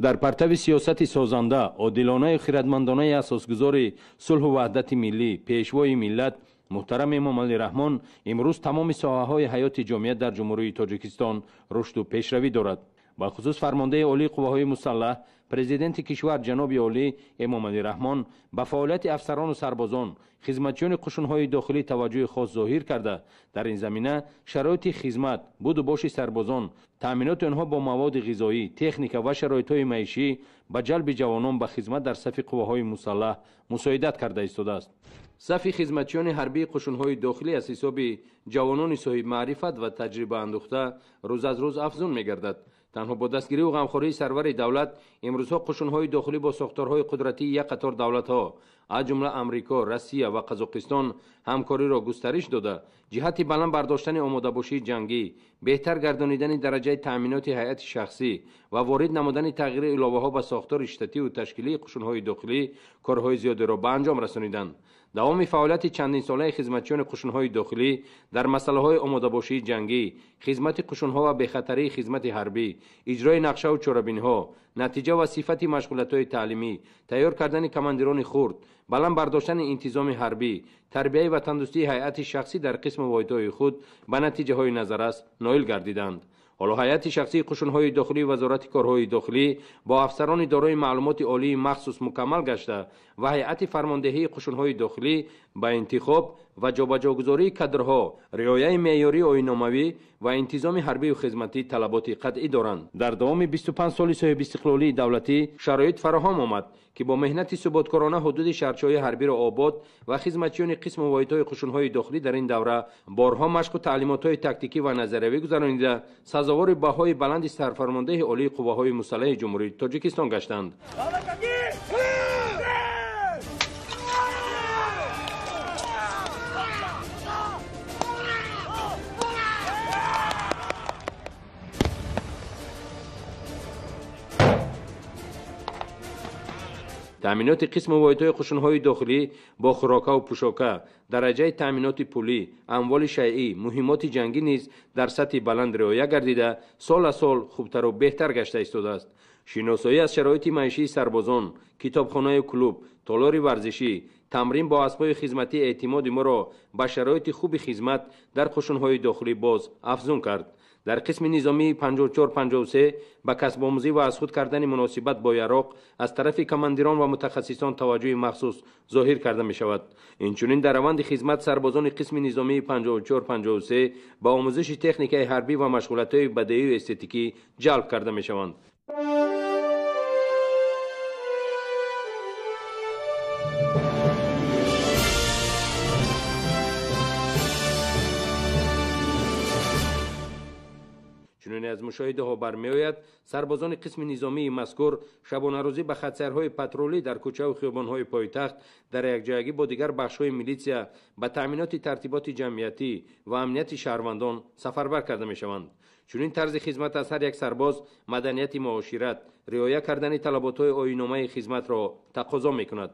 Дар партави сиёсати созанда, одилонаю хиратмандонаи асосгузори сулҳу ваҳдати миллӣ, пешвои миллат муҳтарам Эмомалӣ Раҳмон, имрӯз тамоми соҳаҳои ҳаёти ҷомеа дар Ҷумҳурии Тоҷикистон рушду пешравӣ дорад. Бахусус фармондаи олии қувваҳои мусаллаҳ, президенти кишвар ҷаноби олӣ Эмомалӣ Раҳмон ба фаъолияти афсарону сарбозон, хизматчиёни қушунҳои дохилӣ таваҷҷӯҳи хос зоҳир карда, дар ин замина шароити хизмат, буду боши сарбозон, таъминоти онҳо бо маводи ғизоӣ, техника ва шароитҳои маишӣ, ба ҷалби ҷавонон ба хизмат дар сафи қувваҳои мусаллаҳ мусоидат карда истодааст. Сафи хизматчиёни ҳарбии қушунҳои дохилӣ аз ҳисоби ҷавонони соҳибмаърифат ва таҷрибаандӯхта рӯз аз рӯз афзун мегардад. Танҳо бо дастгирию ғамхории сарвари давлат имрӯзҳо қушунҳои дохилӣ бо сохторҳои қудратии як қатор давлатҳо, аз ҷумла Амрико, Россия ва Қазоқистон ҳамкориро густариш дода, ҷиҳати баланд бардоштани омодабошии ҷангӣ, беҳтар гардонидани дараҷаи таъминоти ҳайати шахсӣ ва ворид намудани тағйири иловаҳо ба сохтори штативу ташкилии қушунҳои дохилӣ корҳои зиёдеро ба анҷом расониданд. Давоми фаъолияти чандинсолаи хизматчиёни қушунҳои дохилӣ дар масъалаҳои омодабошии ҷангӣ, хизмати қушунҳо ва бехатарии хизмати ҳарбӣ, иҷрои нақшаву чорабиниҳо, натиҷа ва сифати машғулиятҳои таълимӣ, тайёр кардани командирони хурд, баланд бардоштани интизоми ҳарбӣ, тарбияи ватандӯстии ҳайати шахсӣ дар қисму воҳидҳои худ ба натиҷаҳои назаррас ноил гардиданд. Ҳоло ҳайати шахсии қушунҳои дохилии Вазорати корҳои дохилӣ бо афсарони дорои маълумоти олии махсус мукаммал гашта ва ҳайати фармондеҳии қушунҳои дохилӣ ба интихоб ва ҷобаҷогузории кадрҳо, риояи меъёрии оинномавӣ ва интизоми ҳарбию хизматӣ талаботи қатъӣ доранд. Дар давоми 25 соли соҳибистиқлолии давлатӣ шароит фароҳам омад, ки бо меҳнати суботкорона ҳудуди шаҳрчаҳои ҳарбиро обод ва хизматчиёни қисму воҳидҳои қушунҳои дохилӣ дар ин давра борҳо машқу таълимотҳои тактикӣ ва назариявӣ гузаронида, сазовори баҳои баланди сарфармондеҳи олии қувваҳои мусаллаҳи Ҷумҳурии Тоҷикистон гаштанд. Таъминоти қисму воҳидҳои қушунҳои дохилӣ бо хӯрокаву пӯшока, дараҷаи таъминоти пулӣ, амволи шайъӣ, муҳиммоти ҷангӣ низ дар сатҳи баланд риоя гардида, сол аз сол хубтару беҳтар гашта истодааст. Шиносоӣ аз шароити маишии сарбозон, китобхонаю клуб, толори варзишӣ, тамрин бо асбоби хизматӣ эътимоди моро ба шароити хуби хизмат дар қушунҳои дохилӣ боз афзун кард. Дар қисми низомии 54-53 ба касбомӯзӣ ва аз худ кардани муносибат бо яроқ аз тарафи командирон ва мутахассисон таваҷҷӯҳи махсус зоҳир карда мешавад. Инчунин дар раванди хизмат сарбозони қисми низомии 54-53 ба омӯзиши техникаи ҳарбӣ ва машғулиятҳои бадеию эстетикӣ ҷалб карда мешаванд. Чуноне аз мушоҳидаҳо бармеояд, сарбозони қисми низомии мазкур шабонарӯзӣ ба хатсайрҳои патрулӣ дар кӯчаву хиёбонҳои пойтахт дар якҷоягӣ бо дигар бахшҳои милитсия ба таъминоти тартиботи ҷамъиятӣ ва амнияти шаҳрвандон сафарбар карда мешаванд. Чунин тарзи хизмат аз ҳар як сарбоз маданияти муошират, риоя кардани талаботҳои оинномаи хизматро тақозо мекунад.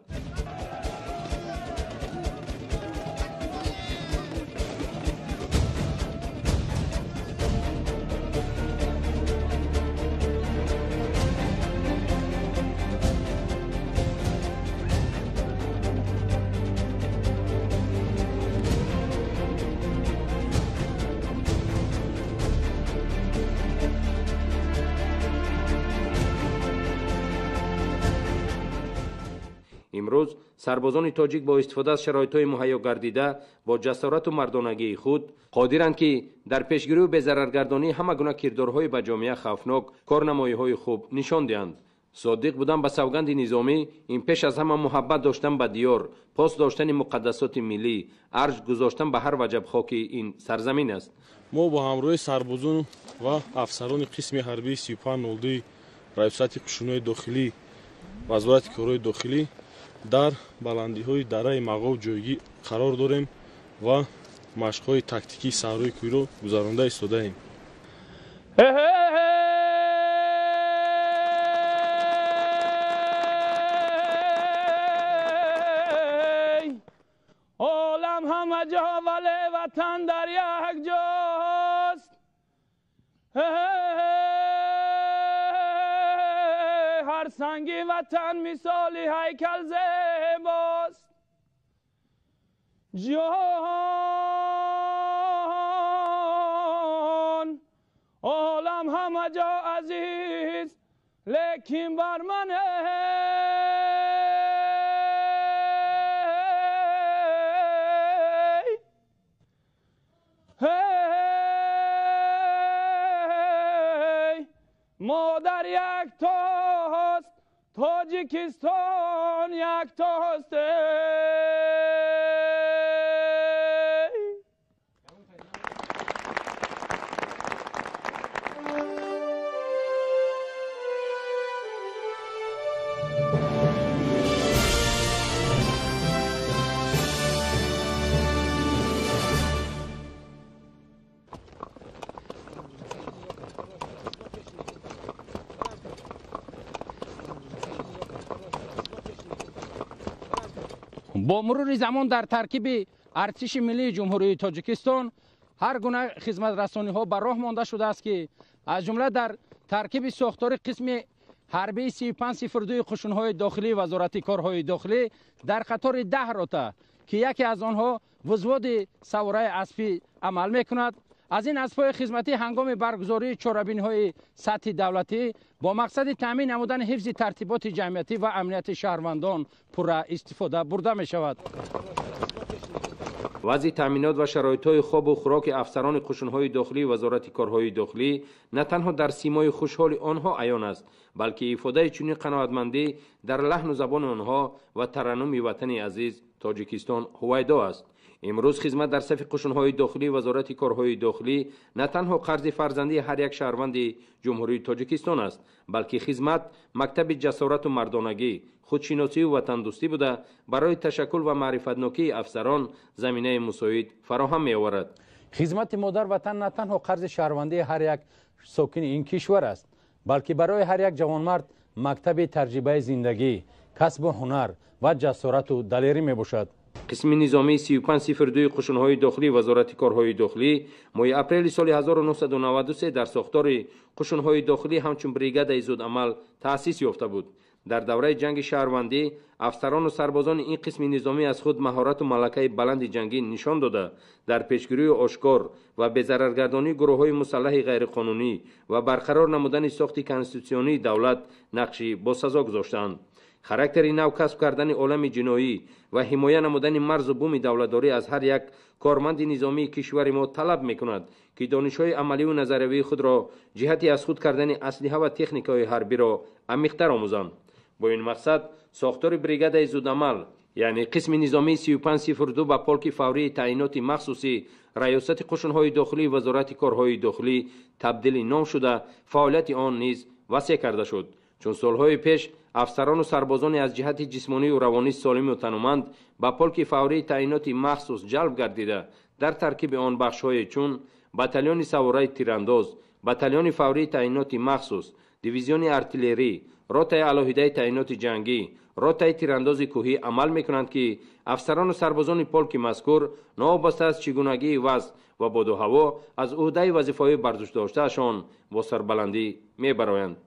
Имрӯз сарбозони тоҷик бо истифода аз шароитҳои муҳайё гардида бо ҷасорату мардонагии худ қодиранд, ки дар пешгирию безараргардонии ҳама гуна кирдорҳои ба ҷомеа хавфнок корнамоиҳои хуб нишон диҳанд. Содиқ будан ба савганди низомӣ ин пеш аз ҳама муҳаббат доштан ба диёр, пос доштани муқаддасоти миллӣ, арҷ гузоштан ба ҳар ваҷаб хоки ин сарзамин аст. Мо бо ҳамроҳи сарбозон ва афсарони қисми ҳарбии 3502 раёсати қушунҳои дохилӣ Вазорати корҳои дохилӣ дар баландиҳои дараи Мағоб ҷойгир қарор дорем ва машқҳои тактикии саҳрои кӯҳиро гузаронда истодаем. Олам ҳама ҷо, вале ватан дар як ҷост. Санги ватан мисоли ҳайкал зебост. Ҷон олам ҳама ҷо азиз, лекин бар ман модар яктост, Тоҷикистон яктост. Бо мурури замон дар таркиби артиши миллии Ҷумҳурии Тоҷикистон ҳар гуна хизматрасониҳо ба роҳ монда шудааст, ки аз ҷумла дар таркиби сохтори қисми ҳарбии 3502 қушунҳои дохилии Вазорати корҳои дохилӣ дар қатори 10 рота, ки яке аз онҳо взводи савораи аспӣ амал мекунад. Аз ин аспҳои хизматӣ ҳангоми баргузории чорабиниҳои сатҳи давлатӣ бо мақсади таъмин намудани ҳифзи тартиботи ҷамъиятӣ ва амнияти шаҳрвандон пурра истифода бурда мешавад. Вазъи таъминот ва шароитҳои хобу хӯроки афсарони қушунҳои дохилии Вазорати корҳои дохилӣ на танҳо дар симои хушҳоли онҳо аён аст, балки ифодаи чунин қаноатмандӣ дар лаҳну забони онҳо ва тараннуми ватани азиз Тоҷикистон ҳувайдо аст. Имрӯз хизмат дар сафи қушунҳои дохилии Вазорати корҳои дохилӣ на танҳо қарзи фарзандии ҳар як шаҳрванди Ҷумҳурии Тоҷикистон аст, балки хизмат мактаби ҷасорату мардонагӣ, худшиносию ватандӯстӣ буда, барои ташаккул ва маърифатнокии афсарон заминаи мусоид фароҳам меоварад. Хизмати модар ватан на танҳо қарзи шаҳрвандии ҳар як сокини ин кишвар аст, балки барои ҳар як ҷавонмард мактаби таҷрибаи зиндагӣ, касбу ҳунар ва ҷасорату далерӣ мебошад. Қисми низомии 3502 қушунҳои дохилии Вазорати корҳои дохилӣ моҳи апрели соли 1993 дар сохтори қушунҳои дохилӣ ҳамчун бригадаи зудамал таъсис ёфта буд. Дар давраи ҷанги шаҳрвандӣ афсарону сарбозони ин қисми низомӣ аз худ маҳорату малакаи баланди ҷангӣ нишон дода, дар пешгирии ошкор ва безараргардонии гурӯҳҳои мусаллаҳи ғайриқонунӣ ва барқарор намудани сохти конститутсионии давлат нақши босазо гузоштаанд. Характери нав касб кардани олами ҷиноӣ ва ҳимоя намудани марзу буми давлатдорӣ аз ҳар як корманди низомии кишвари мо талаб мекунад, ки донишҳои амаливу назариявии худро ҷиҳати аз худ кардани аслиҳа ва техникаҳои ҳарбиро амиқтар омӯзанд. Бо ин мақсад сохтори бригадаи зудамал, яъне қисми низомии 3502 ба полки фаврии таъиноти махсуси Раёсати қушунҳои дохилии Вазорати корҳои дохилӣ табдили ном шуда, фаъолияти он низ васеъ карда шуд. Чун солҳои пеш афсарону сарбозоне аз ҷиҳати ҷисмонию равонӣ солиму тануманд ба полки фаврии таъиноти махсус ҷалб гардида, дар таркиби он бахшҳое чун батальони савораи тирандоз, батальони фаврии таъиноти махсус, дивизиони артиллерӣ, ротаи алоҳидаи таъиноти ҷангӣ, ротаи тирандози кӯҳӣ амал мекунанд, ки афсарону сарбозони полки мазкур новобаста аз чигунагии вазъ ва боду ҳаво аз ӯҳдаи вазифаҳои бардӯшдоштаашон бо сарбаландӣ мебароянд.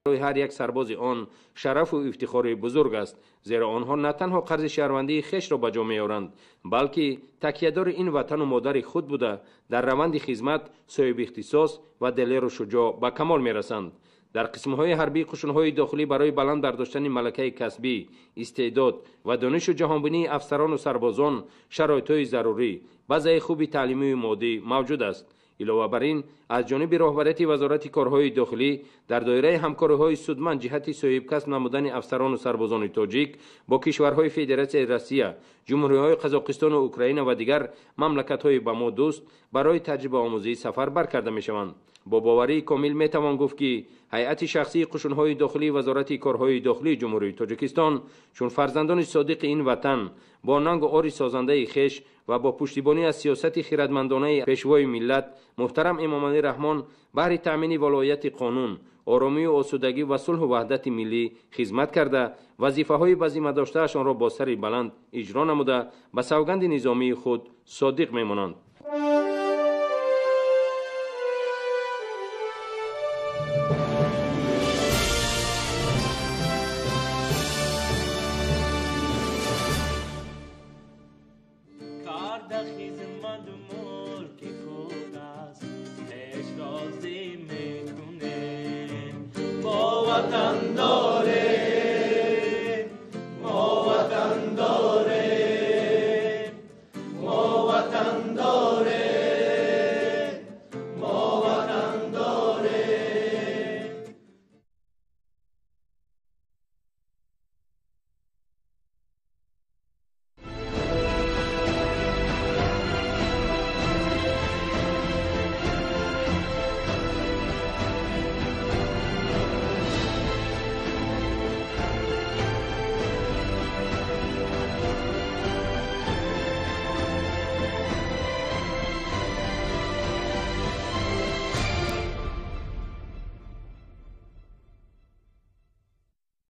Барои ҳар як сарбози он шарафу ифтихори бузург аст, зеро онҳо на танҳо қарзи шаҳрвандии хешро ба ҷо меоранд, балки такядори ин ватану модари худ буда, дар раванди хизмат соҳиби ихтисос ва далеру шуҷоъ ба камол мерасанд. Дар қисмҳои ҳарбии қушунҳои дохилӣ барои баланд бардоштани малакаи касбӣ, истеъдод ва донишу ҷаҳонбинии афсарону сарбозон шароитҳои зарурӣ, базаи хуби таълимию моддӣ мавҷуд аст. Илова бар ин, аз ҷониби роҳбарияти Вазорати корҳои дохилӣ дар доираи ҳамкориҳои судманд ҷиҳати соҳибкасб намудани афсарону сарбозони тоҷик бо кишварҳои Федератсияи Россия, ҷумҳуриҳои Қазоқистону Украина ва дигар мамлакатҳои ба мо дӯст барои таҷрибаомӯзӣ сафар баркарда мешаванд. Бо боварии комил метавон гуфт, ки ҳайати шахсии қушунҳои дохилии Вазорати корҳои дохилии Ҷумҳурии Тоҷикистон чун фарзандони содиқи ин ватан бо нангу ори созандаи хеш ва бо пуштибонӣ аз сиёсати хирадмандонаи Пешвои миллат муҳтарам Эмомалӣ Раҳмон баҳри таъмини волояти қонун, оромию осудагӣ ва сулҳу ваҳдати миллӣ хизмат карда, вазифаҳои ба зимма доштаашонро бо сари баланд иҷро намуда, ба савганди низомии худ содиқ мемонанд. Карда хизмат мулки худ аст, пешвозӣ мекунем, бо ватан.